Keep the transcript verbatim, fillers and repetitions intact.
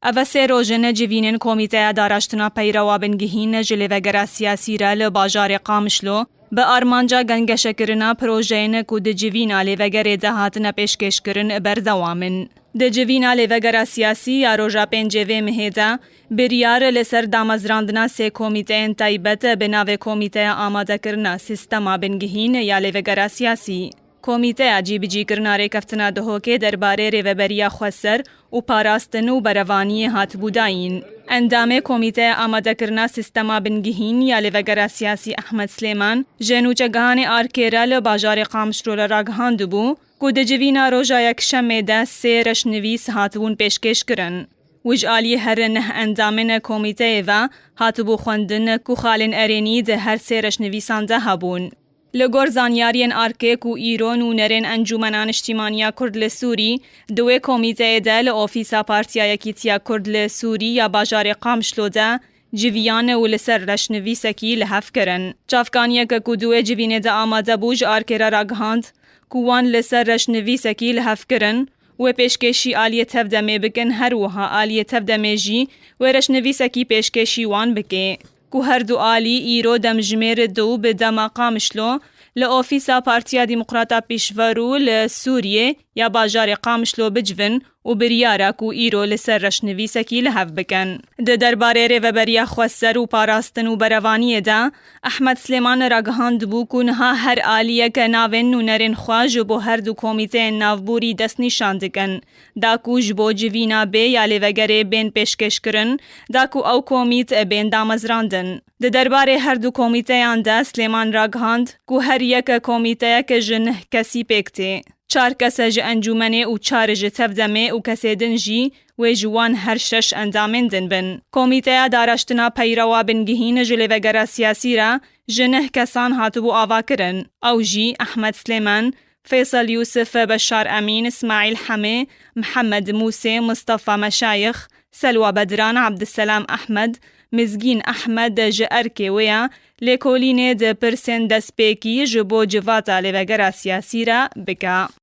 Ev e sê roj in civînên Komîteya Daraştina Peyrewa Bingihîn ji lêvegera siyasî re li bajarê Qamişlo bi armanca gengeşekirina projeyên ku di civîna lêvegerê de hatine pêşkêşkirin berdewam in. Di civîna lêvegera siyasî ya roja pêncê vê mihê de biryar li ser damezrandina sê komîteyên taybet bi navê Komîteya Amadekirina Sîstema Bingihîn ya Lêvegera Siyasî. Komîteya Cîbicîkirina Rêkeftina Duhokê derbarê rêveberiya xweser û parastin û berevaniyê hatibû dayîn. Endamê Komîteya Amadekirina Sîstema Bingihîn ya Lêvegera Siyasî Ehmed Slêman ji nûçegihanê Arkê re li bajarê Qamişlo re ragihandibû ku di civîna roja Yekşemê de sê reşnivîs hatibûn pêşkêşkirin. Û ji aliyê her neh endamên komîteyê ve hatibû xwendin ku xalên erênî di her sê reşnivîsan de hebûn. Li gor zanyariyên Arkê ku îro nûnerên Encûmena Niştîmaniya Kurd li Sûrî di wê komîteyê de li ofîsa Partiya Yekîtiya Kurd li Sûrî ya bajarê Qamişlo de civiyan û li ser reşnivîsekî li hev kirin. Çavkaniyeke ku di wê civînê de amade bû ji Arkê re ragihand ku wan li ser reşnivîsekî li hev kirin, wê pêşkêşî aliyê tevdemê bikin, her wiha aliyê tevdemê jî wê reşnivîsekî pêşkêşî wan bike. Ku her du alî îro demjimêr du bi dema Qamişlo li ofîsa Partiya Demokrata Pîşverû li Sûriyê ya bajarê Qamişlo bicivin û biryara ku îro li ser reşnivîsekî li hev bikin. Di derbarê rêveberiya xweser û parastin û berevaniyê de Ehmed Slêman ragihandibû ku niha her aliyeke navên nûnerên xwe ji bo her du komîteyên navborî destnîşan dikin, da ku ji bo civîna bê ya lêvegerê bên pêşkêşkirin, da ku ew komît bên damezrandin. Di derbarê her du komîteyan de Slêman ragihand ku her yeke komîteyeke ji neh kesî pêk tê. Çar kes e ji encûmenê û çar ji tevdemê û kesê din jî wê ji wan her şeş endamên din bin. Komîteya Daraştina Peyrewa Bingihîn ji lêvegera siyasî re ji neh kesan hatibû avakirin. Ew jî Ehmed Slêman, Feysel Yûsif, Beşar Emîn, Îsmaîl Hemê, Mihemed Mûsê, Mistefa Meşayix, Selwa Bedran, Abdiselam Ehmed, Mizgîn Ehmed ji erkê wê ye, lêkolînê di pirsên destpêkî ji bo civata lêvegera siyasî re bike.